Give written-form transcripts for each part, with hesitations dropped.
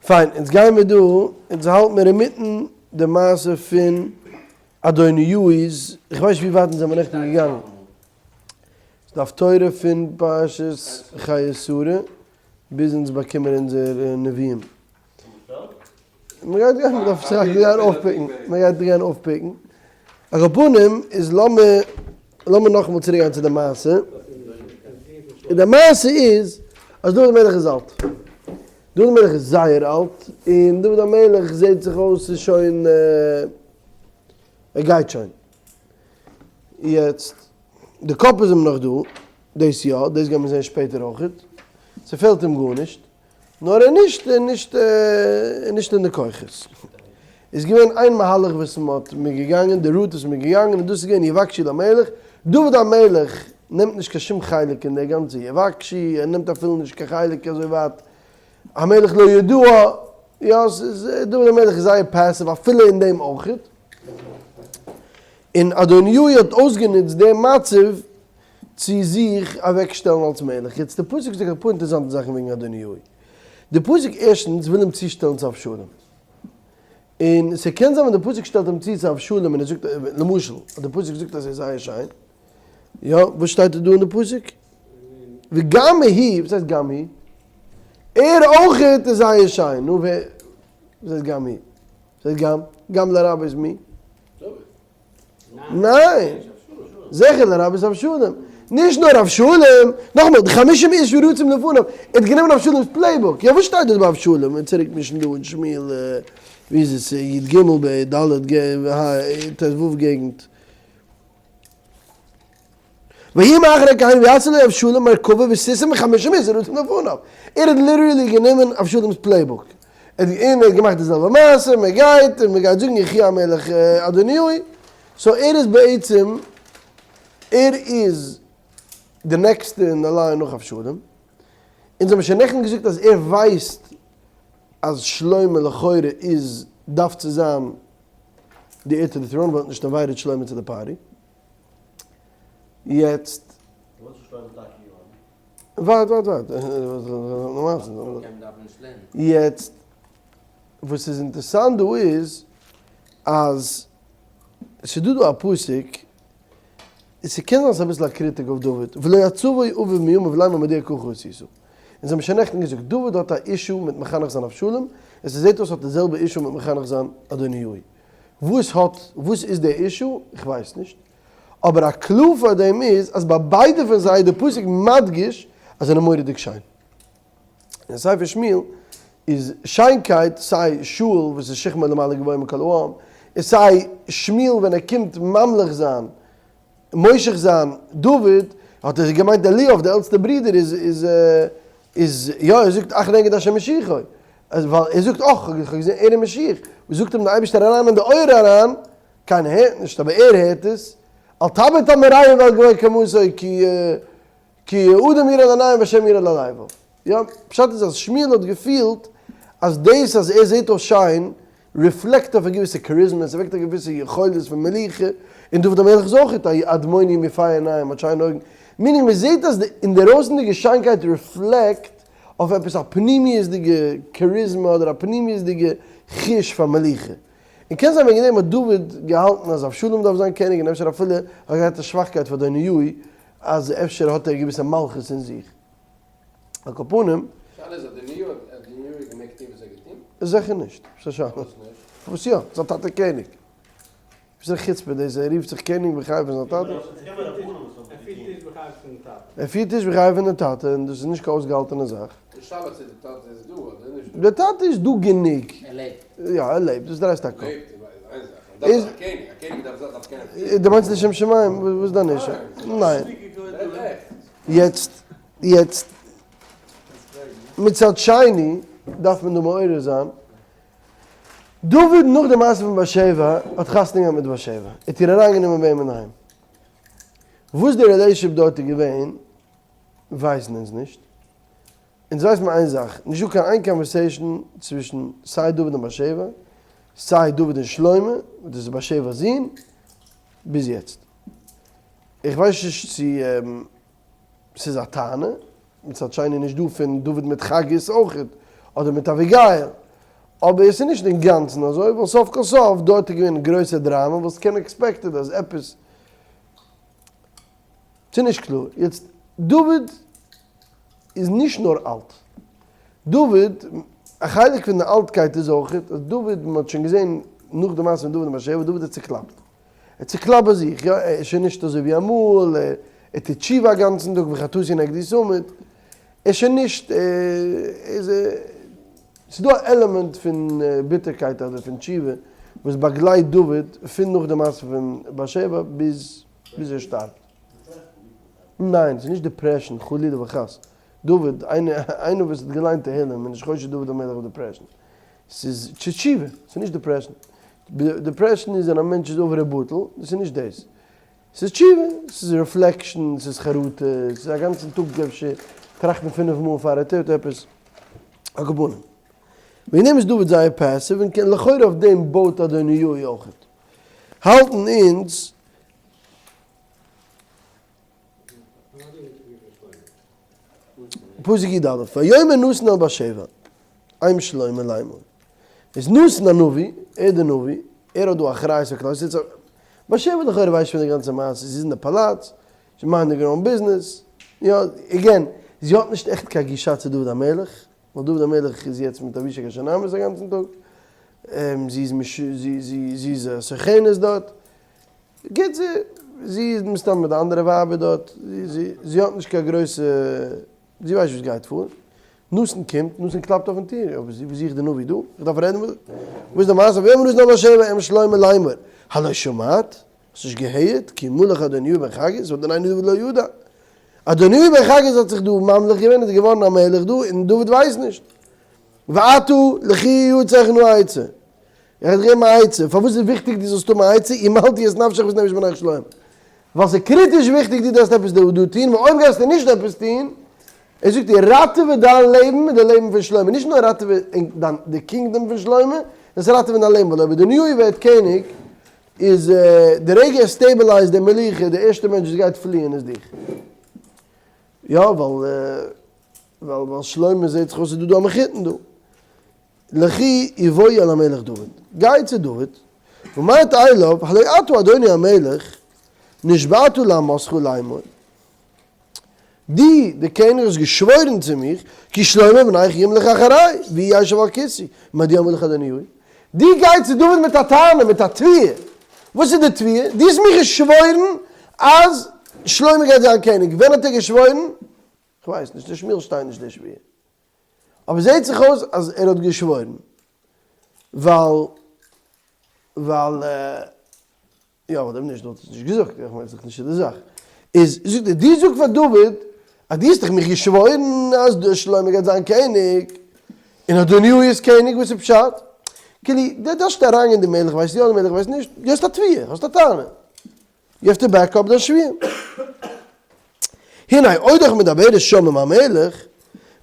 פיין, אונז גייען מיר דא, אונז האלט מיר אינמיטן די מעשה פון אדוניהו'ס, איך ווייס נישט ווי ווייט אונז זעמיר נעכטן געגאנגען. ס'איז די הפטורה פון פרשת חיי שרה ביז אונז באקומען אונזער נביאים. מ'גייט גיין, מ'דארף זיך גיין אויפפיקן, מ'גייט גיין אויפפיקן. על כל פנים איז לאמיר, לאמיר נאכאמאל צוריק גיין צו די מעשה. און די מעשה איז אז דוד המלך איז אלט. דוד המלך איז זייער אלט, און דוד המלך זעט זיך אויס איז שוין, ער גייט שוין. יעצט, די קאפ איז אים נאך דא, דאס יא, דאס גייט מען זען שפעטער אויכעט. ס'פעלט אים גארנישט. נאר ער נישט נישט נישט אין די כוחות. איז געווען איין מהלך וואס מען האט מען געגאנגען, די route וואס מען געגאנגען און דאס איז געווען יבקשו למלך, דוד המלך נעמט נישט קיין שום חלק אין די גאנצע יבקשו, ער נעמט אפילו נישט קיין חלק אזוי ווייט, המלך לא ידוע, יא ס'איז דוד המלך איז זייער passive אפילו אין דעם אויכעט, און אדוניהו האט אויסגענוצט דעם מצב צו זיך אוועק שטעלן אלס מלך. יעצט די פסוק זאגט אפאר אינטערעסאנטע זאכן וועגן אדוניהו. די פסוק ערשטנס וויל אים צושטעלן צו אבשלום. און ס'קען זיין ווען די פסוק שטעלט אים צו צו אבשלום און ער זאגט למשל אז די פסוק זאגט אז ער איז זייער שיין. יא, וואס שטייט דא אין די פסוק? וגם הוא, וואס הייסט גם הוא? ער אויכעט איז זייער שיין. נו ווער, וואס הייסט גם הוא? וואס הייסט גם? גם לרבות מי? ניין! זיכער לרבות אבשלום. נישט נאר אבשלום, נאכאמאל, די חמשים איש ורצים לפניו, ער האט גענומען אבשלום'ס playbook, יא וואס שטייט דארט ביי אבשלום, און צוריק מישן דא אין שמואל, ווי איז עס, י ג ב ד ג ה ט ו געגנט. ויהי מאחרי כן ויצא לו אבשלום מרכבה וסוסים וחמשים איש רצים לפניו. ער האט literally גענומען אבשלום'ס playbook. און ער האט געמאכט די זעלבע מעשה, מען גייט און מען גייט זאגן יחי המלך אדוניהו. so ער איז בעצם, ער איז די נעקסטע אין די line נאך אבשלום. אונז האבן שוין נעכטן געזאגט אז ער ווייסט אז שלמה לכאורה איז, דארף צו זיין די heir to the throne, ווייל ער האט נישט invited שלמה צו די party. יעצט. וואס איז שלמה טאקע געווארן? ווארט ווארט ווארט. יעצט וואס איז אינטערסאנט דא איז אז ס'איז דא דא א פסוק, ס'קען זיין ס'איז אביסל א קריטיק אויף דוד, ולא עצבו אביו מימיו לאמר מדוע ככה עשית. אונז האבן שוין נעכטן געזאגט, דוד האט א issue מיט מחנך זיין אבשלום, און ס'זעט אויס האט די זעלבע issue מיט מחנך זיין אדוניהו. וואס האט, וואס איז די issue? איך ווייס נישט. אבער א clue פאר דעם איז אז ביי ביידע פון זיי איז די פסוק מדגיש אז זיי זענען מורא'דיג שיין. אין ספר שמואל איז שיינקייט סיי שאול וואס איז שכמו למעלה גבוה מכל העם, און סיי שמואל ווען ער קומט ממליך זיין מושח זיין דוד, האט ער געמיינט אליאב די עלטסטע ברודער איז איז איז יא ער זאגט אך נגד השם משיחו, ווייל ער זאגט אך איך האב געזען ער איז משיח, וואס זאגט אים די אייבערשטער אריין אין די אויער אריין, קיינער הערט נישט אבער ער הערט עס, אל תביט אל מראהו ואל גבוה קומתו כי כי האדם יראה אל עיניים והשם יראה אל הלבב. יא, פשט איז אז שמואל האט געפילט אז דאס אז ער זעט אויס שיין reflect אויף א געוויסע charisma, עס וועקט א געוויסע יכולת פון מליכה, און דוד המלך איז אויך א אדמוני מיפי עיניים, האט שיינע אויגן, meaning מען זעט אז די אינדערויסנדיגע שיינקייט reflect אויף עפעס א פנימיות'דיגע charisma אדער א פנימיות'דיגע חוש פאר מליכה. און קען זיין וועגן דעם האט דוד געהאלטן אז אבשלום דארף זיין קעניג און אפשר אפילו האט ער געהאט א שוואכקייט פאר אדוניהו אז אפשר האט ער געוויסע מלכות אין זיך. על כל פנים. שאלה איז אדוניהו האט אדוניהו געמעגט טון וואס ער האט געטון? זיכער נישט. וואס א שאלה? פארוואס נישט? פארוואס יא? זיין טאטע קעניג. וואס איז א חוצפה דאס? ער רופט זיך קעניג בחייו פון זיין טאטע? ער פירט טיש בחייו פון די טאטע. ער פירט טיש בחייו פון די טאטע און דאס איז נישט קיין אויסגעהאלטענע זאך. די שאלה צו די טאטע איז דא אדער נישט דא. די טאטע איז דא גענוג. ער לעבט. יא ער לעבט, דאס דרייסט א קאפ. לעבט איז איין זאך. ער דארף זיין א קעניג, א קעניג דארף קענען פירן. דו מיינסט לשם שמים? וואס איז דיין issue? ניין. יעצט יעצט מצד שני דארף מען דא מעורר זיין, דוד נאך די מעשה פון בת שבע האט חתונה געהאט מיט בת שבע, ער האט איר אריינגענומען ביי אים אינדערהיים, וואס די relationship דארט איז געווען ווייסן אונז נישט, אונז ווייסן מיר איין זאך, נישט דא קיין איין conversation צווישן סיי דוד און בת שבע, סיי דוד און שלמה, וואס דאס איז בת שבע'ס זון, ביז יעצט. איך ווייס נישט צו ס'איז א טענה, מצד שני נישט דא פון דוד מיט חגית אויכעט. אדער מיט אביגיל, אבער עס איז נישט אינגאנצן אזוי, ווייל סוף כל סוף דארט איז געווען גרויסע דראמא וואס קען expected אז עפעס, ס'איז נישט קלאר. יעצט דוד איז נישט נאר אלט. דוד, א חלק פון די אלטקייט איז אויך אז דוד, מען האט שוין געזען נאך די מעשה מיט דוד און בת שבע, דוד איז צוקלאפט. ער איז צוקלאפט ביי זיך, יא, ער איז שוין נישט אזוי ווי אמאל, ער טוט תשובה א גאנצן טאג וחטאתי נגדי תמיד. ער איז שוין נישט, ער איז, ס'איז דא א עלעמענט פון ביטערקייט אדער פון תשובה וואס באגלייט דוד פון נאך די מעשה פון בת שבע ביז ביז ער שטארבט. ניין, ס'איז נישט depression, חלילה וחס. דוד, איינער וואס האט געליינט תהלים איז נישט חושד דוד המלך אויף depression. ס'איז תשובה, ס'איז נישט depression. Depression איז ווען א מענטש איז עובר ובטל, דאס איז נישט דאס. ס'איז תשובה, ס'איז reflection, ס'איז חרטה, ס'איז א גאנצן טאג אפשר טראכטן פינף מאל פאר ער טוט עפעס. על כל פנים. וועגן דעם איז דוד זייער passive און לכאורה אויף דעם בויט אדוניהו אויכעט. האלטן אונז. פסוק י א, ויאמר נתן אל בת שבע, אם שלמה לאמור. איז נתן הנביא, ער איז דער נביא, ער האט דא אחריות אויף כלל ישראל, בת שבע לכאורה ווייסט שוין די גאנצע מעשה, זי איז אין די פאלאץ, זי minding her own business, יא, again, זי האט נישט עכט קיין גישה צו דוד המלך, ווייל דוד המלך איז יעצט מיט אבישג השונמית א גאנצן טאג, זי איז זי איז א סוכנת דארט, גוט זי זי איז מסתם מיט די אנדערע ווייבער דארט, זי האט נישט קיין גרויסע, זי ווייסט וואס גייט פאר, נתן קומט, נתן קלאפט אויפן טיר, אבער וואס זוכט די נביא דא? איך דארף רעדן מיט וואס איז די מעשה? ויאמר נתן אל בת שבע אם שלמה לאמור, הלא שמעת? האסט נישט געהערט? כי מלך אדוניהו בן חגית ואדונינו דוד לא ידע. אדוניהו בן חגית האט זיך דא ממליך געווען, איז געווארן א מלך דא, און דוד ווייסט נישט. ועתה לכי איעצך נא עצה. איך וועל דיר געבן א עצה. פארוואס איז וויכטיג דו זאלסט האבן א עצה? המלטי את נפשך ואת נפש בניך שלמה. ווייל ס'איז קריטיש וויכטיג דו דארפסט עפעס דא טון, ווייל אויב גייסטו נישט עפעס טון, ער זאגט דיר, ראטעווע דיין לעבן מיט די לעבן פון שלמה, נישט נאר ראטעווע דיין די kingdom פון שלמה, נאר ראטעווען דיין לעבן, ווייל אויב אדוניהו ווערט קעניג, איז די רגע ער stabilize ט די מלוכה, די ערשטע מענטש וואס גייט פליען איז דיך. יא, ווייל ווייל שלמה זעט זיך אויס איז דא דא א מחותן דא. לכי ובואי אל המלך דוד. גיי צו דוד, ואמרת אליו, הלא אתה אדוני המלך, נשבעת לאמתך לאמור. דו, דער קעניג, האסט געשוואוירן צו מיך, כי שלמה בנך ימלוך אחרי, והוא ישב על כסאי, מדוע מלך אדוניהו? דו גיי צו דוד מיט א טענה, מיט א תביעה. וואס איז די תביעה? דו האסט מיך געשוואוירן אז שלמה גייט זיין קעניג. ווען האט ער געשוואוירן? כ'ווייס נישט, אין שמואל שטייט נישט די שבועה. אבער זעהט זיך אויס אז ער האט געשוואוירן, ווייל ווייל יא, אויב נישט וואלט ער עס נישט געזאגט, איך מיין ס'איז דאך נישט צו די זאך. איז זאגט ער, דו זאג פאר דוד אז דו האסט דאך מיך געשוואוירן אז דער שלמה גייט זיין קעניג, און אדוניהו איז קעניג, וואס איז פשט? כאילו, דו דארפסט נישט אריינגיין די מלך ווייסט יא די מלך ווייסט נישט, דו האסט א תביעה, האסט א טענה, you have to back up דיין שבועה. הנה עודך מדברת שם עם המלך,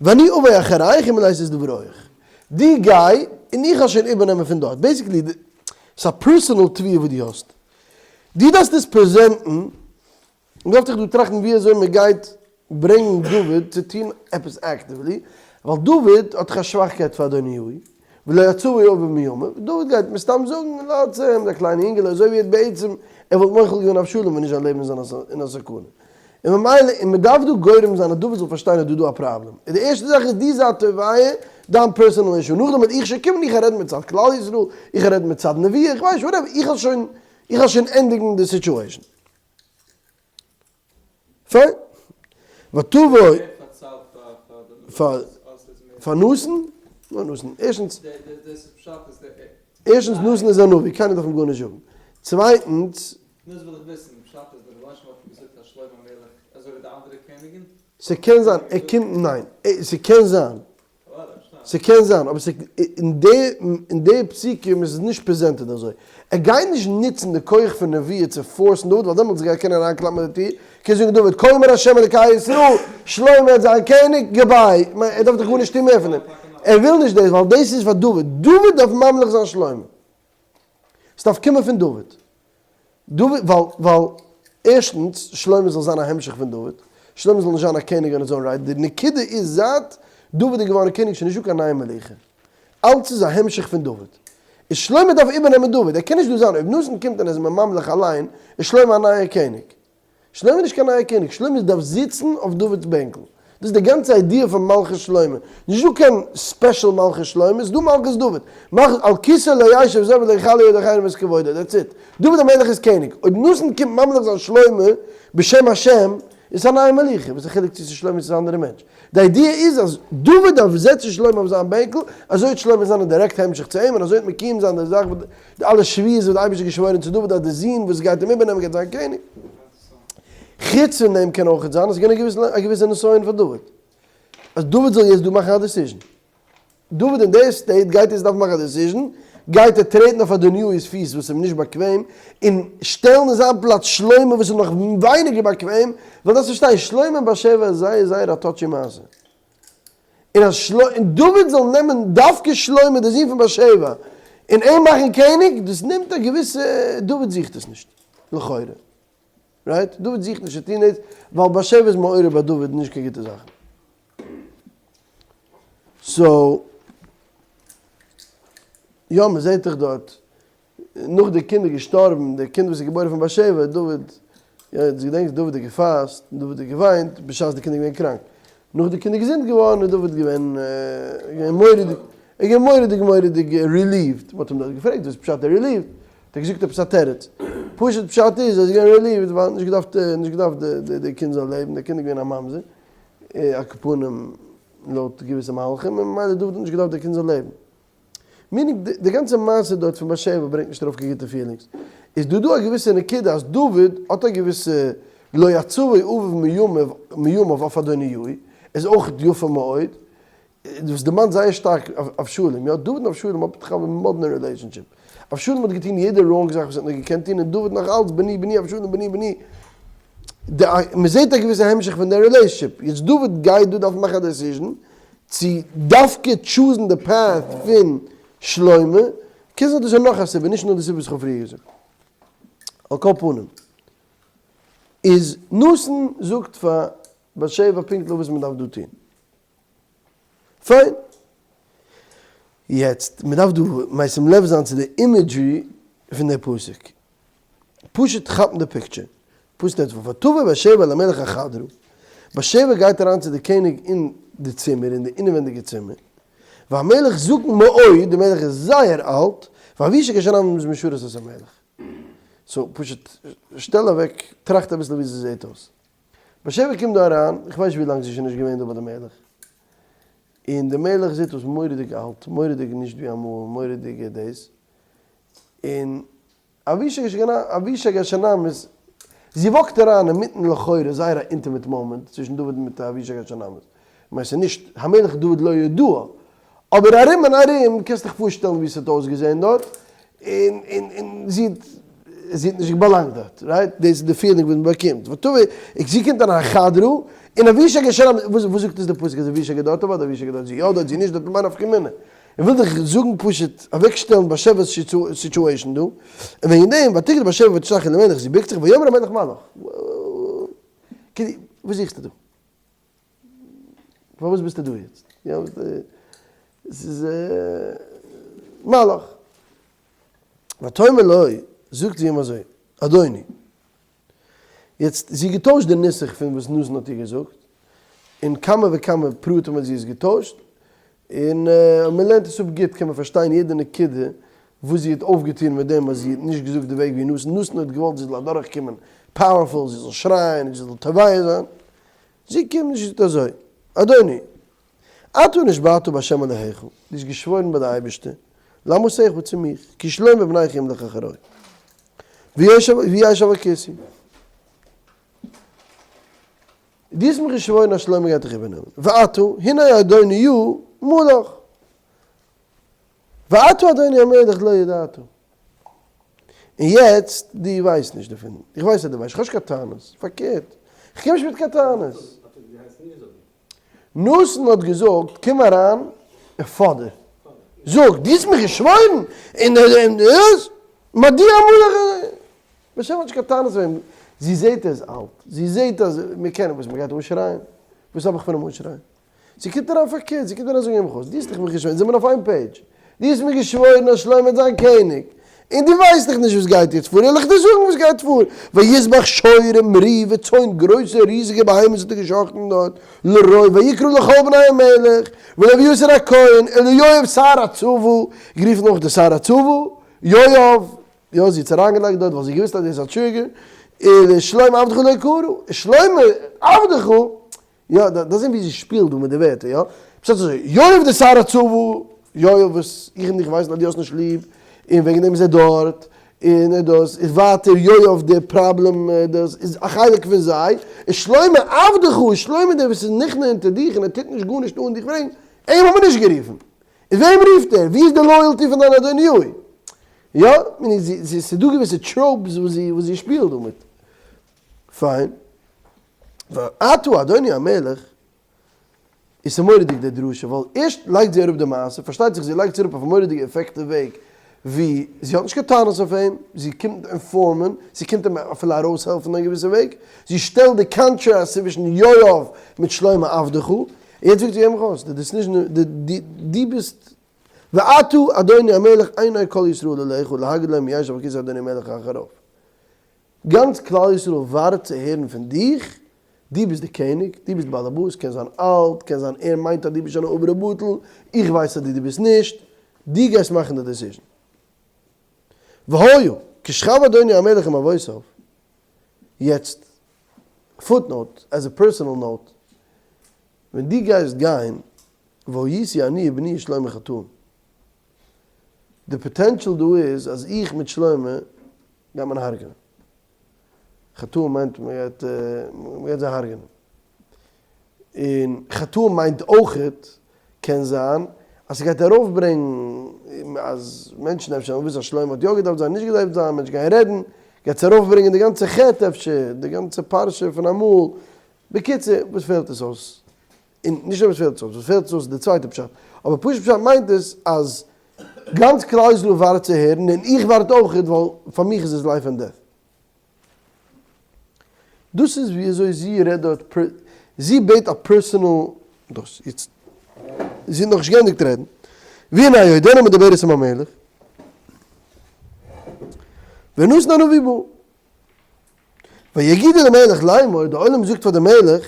ואני אבוא אחריך ומלאתי את דבריך. דו גיי, און איך וועל שוין איבערנעמען פון דארט. Basically, ס'איז א personal תביעה וואס דו האסט. דו דארפסט עס present ן, און דארף זיך דא טראכטן ווי אזוי מען גייט ברענגן דוד צו טון עפעס actively, ווייל דוד האט דאך א שוואכקייט פאר אדוניהו, ולא עצבו אביו מימיו, דוד גייט מסתם זאגן, לאז אים, דער קליינע אינגעלע, אזוי ווי ער האט בעצם, ער וואלט מוחל געווען אבשלום ווען נישט זיין לעבן איז אין א סכנה. און ממילא, און מען דארף דא גורם זיין אז דוד זאל פארשטיין אז דא איז דא א פראבלעם. און די ערשטע זאך איז דו זיי תובע דיין personal issue, נאכדעם וועל איך שוין קומען, איך וועל רעדן מצד כלל ישראל, איך וועל רעדן מצד נבואה, איך ווייס whatever, איך וועל שוין, איך וועל שוין ענדיגן די situation. פיין. ותבוא פאר נתן? נאר נתן. ערשטנס, ערשטנס נתן איז א נביא, קיינער דארף אים גארנישט זאגן. צווייטנס, ס'קען זיין ער קומט, ניין, ס'קען זיין, ס'קען זיין, אבער אין די אין די פסוקים איז עס נישט presented אזוי. ער גייט נישט נוצן די כח פון נבואה צו force ן דוד, ווייל דעמאלטס גייט ער קענען אריינקלאפן אין די טיר, קען זאגן דוד, כה אמר ה' אלקי ישראל, שלמה וועט זיין קעניג, goodbye. כ'מיין, ער דארף דאך גארנישט טון מער פון דעם. ער וויל נישט דאס, ווייל דאס איז פאר דוד. דוד דארף ממליך זיין שלמה. ס'דארף קומען פון דוד. דוד, ווייל, ווייל, ערשטנס, שלמה זאל זיין א המשך פון דוד, שלמה זאל נישט זיין א קעניג on his own right, די נקודה איז זייט דוד איז געווארן קעניג שוין נישטא קיין נייע מלוכה. אלץ איז א המשך פון דוד. איז שלמה דארף איבערנעמען דוד, ער קען נישט דא זיין, אויב נתן קומט און ער איז ממליך אליין, איז שלמה א נייער קעניג. שלמה איז נישט קיין נייער קעניג, שלמה דארף זיצן אויף דוד'ס בענקל. דאס איז די גאנצע idea פון מלכות שלמה. נישט דא קיין special מלכות שלמה, ס'איז דא מלכות דוד. מלכות על כסא לא ישב זה ולא יכלה יד אחרים את כבודו, that's it. דוד המלך איז קעניג. אויב נתן קומט ממליך זיין שלמה בשם השם, איז עס א נייע מלוכה, וואס איז די חילוק צו ס'איז שלמה צו ס'איז א אנדערע מענטש? די idea איז אז דוד דארף זעצן שלמה אויף זיין בענקל, אזוי וועט שלמה זיין א דירעקט המשך צו אים, און אזוי וועט מקיים זיין די זאך וואס די אלע שבועות וואס די אייבערשטער האט געשוואוירן צו דוד אז די זון וואס גייט אים איבערנעמען גייט זיין קעניג. חוץ פון דעם קען אויכעט זיין אז ס'איז געווען א געוויסע נסיון פאר דוד אז דוד זאל יעצט דא מאכן א decision. דוד אין די state גייט יעצט דארפן מאכן א decision, גייט ער טרעטן אויף אדוניהו'ס פיס וואס איז אים נישט באקוועם, און שטעלן אין זיין פלאץ שלמה וואס איז נאך ווייניגער באקוועם, ווייל דארפסט פארשטיין, שלמה און בת שבע איז זייער זייער א touchy מעשה. און אז און דוד זאל נעמען דווקא שלמה דער זון פון בת שבע און אים מאכן קעניג, דאס נעמט א געוויסע, דוד זוכט עס נישט, לכאורה. right? דוד זוכט נישט צו טון דאס, ווייל בת שבע איז מעורר ביי דוד נישט קיין גוטע זאכן. so, יא, מען זעט דאך דארט, נאך די קינד איז געשטארבן, די קינד וואס איז געבוירן פון בת שבע, דוד, יא, דו געדענקסט, דוד האט געפאסט, דוד האט געוויינט, בשעת די קינד איז געווען קראנק. נאך די קינד איז געזונט געווארן, איז דוד געווען, געווען מורא'דיג, ער איז געווען מורא'דיג מורא'דיג relieved. מען האט אים דארט געפרעגט וואס פשט ער relieved, האט ער געזאגט עפעס א תירוץ. פשוט פשט איז, ער איז געווען relieved ווייל ער האט נישט געדארפט, נישט געדארפט די קינד זאל לעבן, די קינד איז געווען א ממזר, על כל פנים לויט געוויסע מהלכים, און ממילא דוד האט נישט געדארפט די קינד זאל לעבן. meaning די גאנצע מעשה דארט פון בת שבע ברענגט נישט ארויף קיין גוטע feelings. איז דא דא א געוויסע נקודה אז דוד האט א געוויסע לא יצאו אביו מימיו אויף אדוניהו, איז אויך יפה מאוד, דאס דערמאנט זייער שטארק אבשלום, יא, דוד און אבשלום האבן דאך א מאדנע relationship. אבשלום האט געטון יעדע wrong זאך וואס ער האט נאר געקענט טון און דוד נאך אלץ בני בני אבשלום בני בני. מען זעט א געוויסע המשך פון די relationship. יעצט דוד גייט דא דארפן מאכן א decision צו דווקא choose ן די path פון שלמה, קען זיין דאס איז נאך א סיבה, נישט נאר די סיבה וואס איך האב פריער געזאגט. על כל פנים, איז נתן זאגט פאר בת שבע פונקטליך וואס מען דארף דא טון. פיין. יעצט, מען דארף דא משים לב זיין צו די imagery פון די פסוק. פשוט כאפן די picture. פסוק ט' ו, ותבא בת שבע אל המלך החדרה. בת שבע גייט אריין צו די קעניג אין די צימער, אין די אינעווענדיגע צימער. והמלך זקן מאוד, די מלך איז זייער אלט, ואבישג השונמית משרת את המלך. so פשוט שטעל אוועק, טראכט אביסל ווי ס'זעט אויס. בת שבע קומט דא אריין, איך ווייס נישט ווי לאנג זי איז שוין נישט געווען דא ביי די מלך, און די מלך זעט אויס מורא'דיג אלט, מורא'דיג נישט ווי אמאל, מורא'דיג דאס, און אבישג השונמית, זי walk ט אריין אינמיטן לכאורה זייער א intimate moment צווישן דוד מיט אבישג השונמית, כ'מיין ס'איז נישט המלך דוד לא ידעה, אבער ארום און ארום קענסט דיך פארשטעלן ווי ס'האט אויסגעזען דארט, און און און זי האט זי האט נישט באלאנגט דארט, right? דאס איז די feeling וואס מ'באקומט, ותבא, זי קומט אריין החדרה, און אבישג השונמית, וואס וואס זאגט אונז די פסוק אז אבישג איז דארט אוודאי אבישג איז דארט, זי יא דארט זי נישט דארט, מאי נפקא מינה? איך וויל דיך זאגן פשוט אוועקשטעלן בת שבע'ס situation דא, און וועגן דעם ותקרא בת שבע ותשתחו למלך זי בוקט זיך ויאמר המלך מה לך? וואס זוכסטו דא? פארוואס ביסטו דא יעצט? יא, עס איז מה לך. ותאמר לו, זאגט זי אים אזוי, אדוני. יעצט, זי האט געטוישט די נוסח פון וואס נתן האט איר געזאגט, אין כמה וכמה פרטים האט זי עס געטוישט, און אויב מען לערנט עס אפ גוט קען מען פארשטיין יעדע נקודה וואס זי האט אויפגעטון מיט דעם אז זי האט נישט געזאגט די וועג ווי נתן, נתן האט געוואלט זי זאל אדורכקומען powerful, זי זאל שרייען און זי זאל תובע זיין, זי קומט נישט זאגט אזוי, אדוני, אתה נשבעת בהשם אלהיך, דו האסט געשוואוירן ביי די אייבערשטער, לאמתך צו מיך, כי שלמה בנך ימלוך אחרי, וישב על כסאי. דו האסט מיך געשוואוירן אז שלמה גייט דיך איבערנעמען, ועתה, הנה אדוני מלך, ואתה אדוני המלך לא ידעת. און יעצט, דו ווייסט נישט דערפון. איך ווייס אז דו ווייסט. איך האב נישט קיין טענות. פארקערט. איך קום נישט מיט קיין טענות. נתן האט געזאגט, קום אריין און פאדער. זאג, דו האסט מיך געשוואוירן, און דאס, מדוע המלך הזה? בת שבע האט נישט קיין טענות אויף אים. זי זעט ער איז אלט. זי זעט אז מיר קענען וואס, מ'גייט אנשרייען? וואס האב איך פון אים אנשרייען? זי קומט אריין פארקערט, זי קומט אריין זאגן אים חוץ, דו האסט דאך מיך געשוואוירן, זעמיר אויף איין page, דו האסט מיר געשוואוירן אז שלמה וועט זיין קעניג, און דו ווייסט דאך נישט וואס גייט יעצט פאר, וועל איך דיר זאגן וואס גייט פאר, ויזבח שור ומריא וצאן, גרויסע ריזיגע בהמות האט ער געשחט'ן דארט, לרוב, ויקרא לכל בני המלך, ולאביתר הכהן, וליואב שר הצבא, גערופן אויך די שר הצבא, יואב, יא, זי האט עס אריינגעלייגט דארט ווייל זי האט געוואוסט אז דאס איז א trigger, ולשלמה עבדך לא קרא, שלמה עבדך, יא, דאס זען ווי זי שפילט דא מיט די ווערטער, יא? פשט אזוי, יואב די שר הצבא, יואב וואס איך און דיך ווייסן אז דו האסט נישט ליב, און וועגן דעם איז ער דארט, און ער דאס, איז ווייטער יואב די פראבלעם דאס איז א חלק פון זיי, און שלמה עבדך, שלמה דער וואס איז נכנע אונטער דיך און ער טוט נישט גארנישט אן דיך ברענגען, אים האט מען נישט גערופן. און וועם רופט ער? ווי איז די loyalty פון דיין אדוניהו? יא, ס'איז דא געוויסע tropes וואס זי שפילט דא מיט. פיין. ועתה אדוני המלך, איז ס'מורא'דיג די דרשה, ווייל ערשט לייגט זי אראפ די מעשה, פארשטייט זיך זי לייגט עס אראפ אויף א מורא'דיגע effective וועג, ווי זי האט נישט קיין טענות אויף אים, זי קומט inform ען, זי קומט אים אפילו ארויסהעלפן אין א געוויסע וועג, זי שטעלט די קאנטראסט צווישן יואב מיט שלמה עבדך, און יעצט זאגט זי אים ארויס, די decision, דו ביסט ועתה אדוני המלך עיני כל ישראל אליך להגיד להם מי ישב על כסא אדוני המלך אחריו. גאנץ כלל ישראל ווארט צו הערן פון דיך, דו ביסט די קעניג, דו ביסט בעל הבית, קען זיין אלט, קען זיין ער מיינט אז דו ביסט שוין א עובר בטל, איך ווייס אז דו ביסט נישט, דו גייסט מאכן די decision. והיה, כשכב אדוני המלך עם אבותיו, יעצט, footnote, as a personal note, ווען דו גייסט גיין, והייתי אני ובני שלמה חטאים. די potential דא איז אז איך מיט שלמה גייט מען הרג'נען. חטאים מיינט מען גייט מען גייט זיי הרג'נען. און חטאים מיינט אויכעט קען זיין אז ס'גייט ארויפברענגן אז מענטשן אפשר וועלן וויסן אז שלמה האט יא געדארפט זיין נישט געדארפט זיין, מענטשן גייען רעדן, גייט עס ארויפברענגען די גאנצע חטא אפשר, די גאנצע פרשה פון אמאל. בקיצור, וואס פעלט עס אויס? און נישט נאר וואס פעלט עס אויס, וואס פעלט עס אויס איז די צווייטע פשט, אבער פשוט פשט מיינט עס אז גאנץ כלל ישראל ווארט צו הערן און איך ווארט אויכעט ווייל פאר מיך איז עס life and death. דאס איז ווי אזוי זי רעדט דארט, זי בעט א personal דאס, יעצט זי האט נאכנישט געענדיגט רעדן, והנה עודנה מדברת עם המלך, ונתן הנביא בא, ויגידו למלך לאמור, די עולם זאגט פאר די מלך,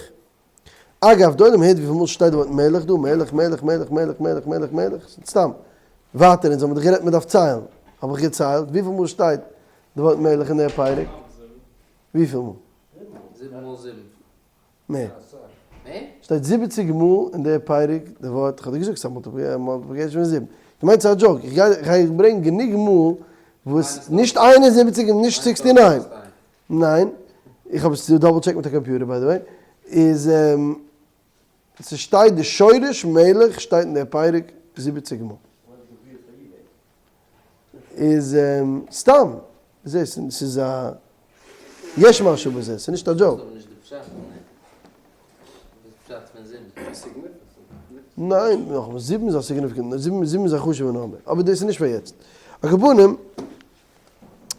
אגב, די עולם הערט וויפיל מאל ס'שטייט די ווארט מלך דא, מלך, מלך, מלך, מלך, מלך, מלך, מלך, ס'איז סתם. ווייטער, אונז האבן דאך גערעדט מ'דארף ציילן. האב איך געציילט, וויפיל מאל שטייט די ווארט מלך אין דער פרק? וויפיל מאל? זיבן מאל זיבן. מער. שטייט זיבעציג מאל אין דער פרק די ווארט, כ'האב דיר געזאגט ס'איז א multiplication פון זיבן. דו מיינסט ס'איז א joke? איך גיי ברענגען גענוג מאל וואס נישט 71 און נישט 69. ניין, איך האב עס double check מיט א קאמפיוטער by the way, איז ס'שטייט די שורש מלך שטייט אין דער פרק זיבעציג מאל. איז סתם, זעסט ס'איז א יש משהו בזה, ס'איז נישט א joke. ניין, נאכאמאל, זיבן איז א significant, זיבן איז א חשוב'ע number, אבער דאס איז נישט פאר יעצט. על כל פנים.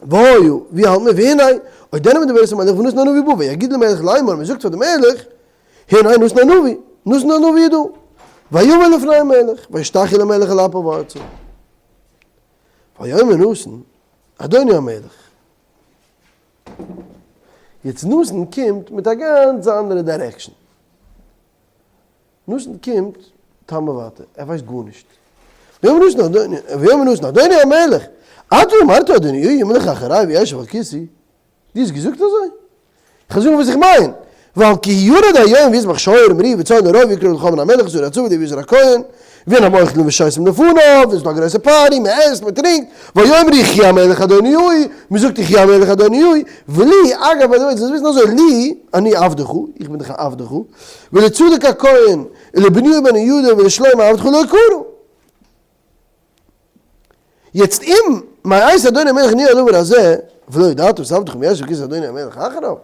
והיו, ווי האלט מען? והנה, עודנה מדברת עם המלך ונתן הנביא בא, ויגיד למלך לאמור, מען זאגט פאר די מלך, הנה נתן הנביא, נתן הנביא איז דא. ויבא לפני המלך, וישתחו למלך אל אפיו ארצה. ויאמר נתן, אדוני המלך. יעצט נתן קומט מיט א גאנץ אנדערע direction. נתן קומט תמ'עוואטע, ער ווייסט גארנישט. ויאמר נתן אדוני, ויאמר נתן אדוני המלך, אתה אמרת אדוני ימלוך אחרי וישב על כסאי, דו האסט געזאגט אזוי? איך וועל זאגן וואס איך מיין, ווייל כי ירד היום ויזבח שור ומריא וצאן לרוב ויקרא לכל בני המלך ושרי הצבא ולאביתר הכהן, והנה הם אוכלים ושותים לפניו, און ס'איז דא א גרויסע party, מען עסט, מען טרינקט, ויאמרו יחי המלך אדוני, מען זאגט יחי המלך אדוני, ולי, אגב by the way, זאלסט וויסן אזוי, לי, אני עבדך, איך בין דאך א עבדך, ולצדוק הכהן, ולבניהו בן יהוידע ולשלמה עבדך לא קרא. יעצט אם מאת אדוני המלך נהיה הדבר הזה, ולא ידעת את עבדך מי ישב בכסא אדוני המלך אחריו,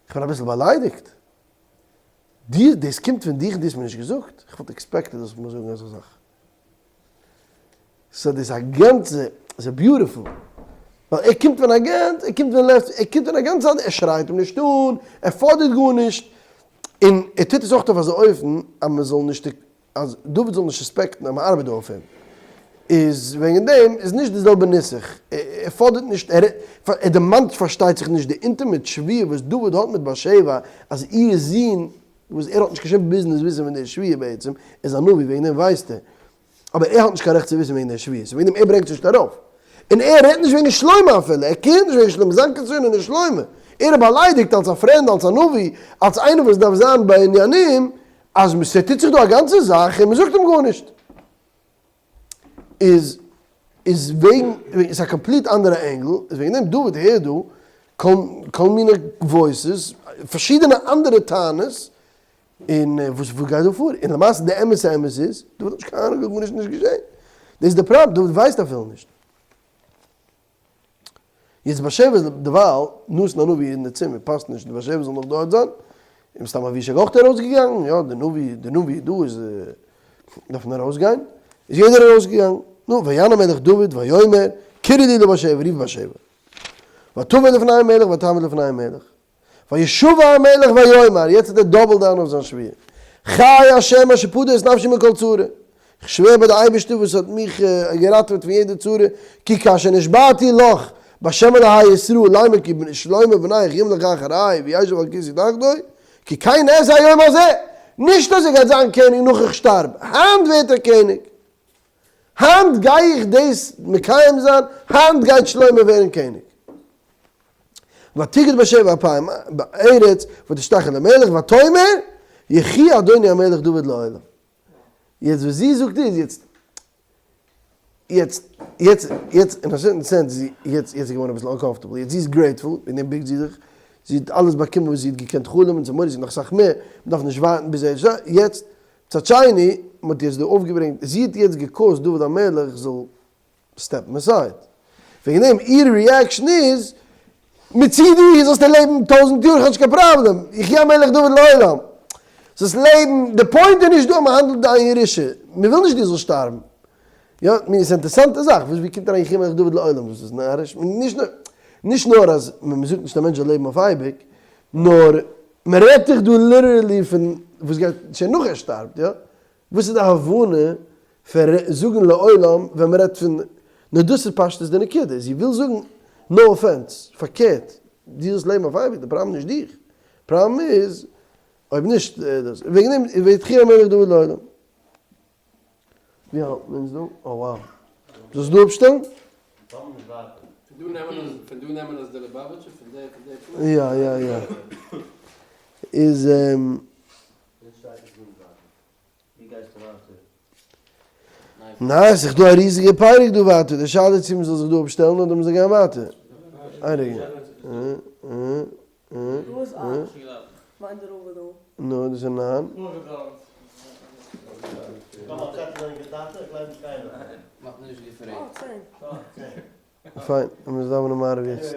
איך בין אביסל באליידיגט. דיר, דאס קומט פון דיך, דו האסט מיר נישט געזאגט, איך וואלט expected זאלסט מיר זאגן אזא זאך. so דאס איז א גאנצע, ס'איז beautiful, ווייל ער קומט פון א גאנץ, ער קומט פון left, ער קומט פון א גאנץ אנדערע, ער שרייט אים נישט אן, ער פאדערט גארנישט. און ער טוט עס אויך אויף אזא אופן אז מען זאל נישט אז דוד זאל נישט suspect ן אז מען ארבעט דא אויף אים, איז וועגן דעם איז נישט די זעלבע נוסח, ער פאדערט נישט, ער דערמאנט פארשטייט זיך נישט די intimate שבועה וואס דוד האט מיט בת שבע אז איר זון, וואס ער האט נישט קיין שום ביזנעס וויסן פון די שבועה בעצם, איז א נביא וועגן דעם ווייסט ער, אבער ער האט נישט קיין רעכט צו וויסן וועגן די שבועה, וועגן דעם ער ברענגט עס נישט ארויף. און ער רעדט נישט וועגן שלמה אפילו, ער care ט נישט וועגן שלמה, זיין concern איז נישט שלמה. ער איז באליידיגט אלס א friend, אלס א נביא, אלס איינער וואס דארף זיין בעניינים, אז ס'טוט זיך דא א גאנצע זאך און מ'זאגט אים גארנישט. איז איז וועגן, איז א complete אנדערע angle, איז וועגן דעם דוד הערט דא כל מיני voices, פארשידענע אנדערע טענות, און וואס וואס גייט דא פאר? און למעשה די אמת'ע אמת איז, דוד האט נישט קיין אהנונג גארנישט נישט געשען. דאס איז די פראבלעם, דוד ווייסט אפילו נישט. יעצט בת שבע איז דערווייל נתן הנביא אין די צימער, פאסט נישט די בת שבע זאל נאך דארט זיין, און מסתם אבישג אויך ארויסגעגאנגען, יא די נביא, די נביא איז דא איז דארף מען ארויסגיין, איז יעדער ארויסגעגאנגען, נו ויען המלך דוד ויאמר קראי לי לבת שבע, רוף בת שבע, ותבא לפני המלך ותעמוד לפני המלך. וישבע המלך ויאמר, יעצט האט ער double down אויף זיין שבועה, חי ה' אשר פדה את נפשי מכל צרה, איך שווער ביי די אייבערשטער וואס האט מיך געראטעוועט פון יעדע צרה, כי כאשר נשבעתי לך בשם אלהי ישראל לאמר כי שלמה בנך ימלוך אחרי וישב על כסאי תחתי, כי כן אעשה היום הזה, נישט אז ער גייט זיין קעניג נאך איך שטארב, היינט ווערט ער קעניג, היינט גיי איך דאס מקיים זיין, היינט גייט שלמה ווערן קעניג. ותגד בת שבע אפיים בארץ ותשתחו למלך ותאמר יחי אדוני המלך דוד לעולם. יעצט וואס זי זאגט איז יעצט יעצט יעצט יעצט אין א certain sense זי יעצט יעצט איז געווארן אביסל uncomfortable יעצט זי איז grateful וועגן דעם בוקט זי זיך זי האט אלעס באקומען וואס זי האט געקענט חלומ'ן צו מורא'דיג נאך אסאך מער מ'דארף נישט ווארטן ביז ער יעצט מצד שני מ'האט יעצט דא אויפגעברענגט זי האט יעצט גע cause ט דוד המלך זאל step ן aside. וועגן דעם איר reaction איז, מצידי זאלסטו לעבן טויזנט יאר, איך האב נישט קיין פראבלעם, יחי המלך דוד לעולם. זאלסט לעבן, די point איז נישט דא אז מען האנדלט דיין ירושה, מען וויל נישט דו זאלסט שטארבן. יא, מיר איז אינטערסאנטע זאך, וואס ווי קומט אריין יחי המלך דוד לעולם, דאס איז נאריש, נישט נאר, נישט נאר אז מען זאגט נישט א מענטש זאל לעבן אויף אייביג, נאר מען רעדט דאך דא literally פון וואס גייט שוין נאך ער שטארבט, יא? וואס איז די הבנה פון זאגן לעולם ווען מען רעדט פון, נאר דאס איז פשטות די נקודה, זי וויל זאגן no offense, פארקערט, דו זאלסט לעבן אויף אייביג, די פראבלעם איז נישט דיך, פראבלעם איז אויב נישט דאס, וועגן דעם ויתחי המלך דוד לעולם. ווי האלט מען אונז דא? אה wow. זאלסט דא אפשטעלן? פון דא נעמען עס די ליובאוויטשער? פון די פלאץ? יא יא יא. איז. ניין, ס'איז דא א ריזיגע פרק דא ווייטער, די שאלה איז צו מ'זאל זיך דא אפשטעלן אדער מ'זאל גיין ווייטער. איין רגע. נו, דאס איז ניין. פיין, מ'מוז דאווענען מעריב יעצט.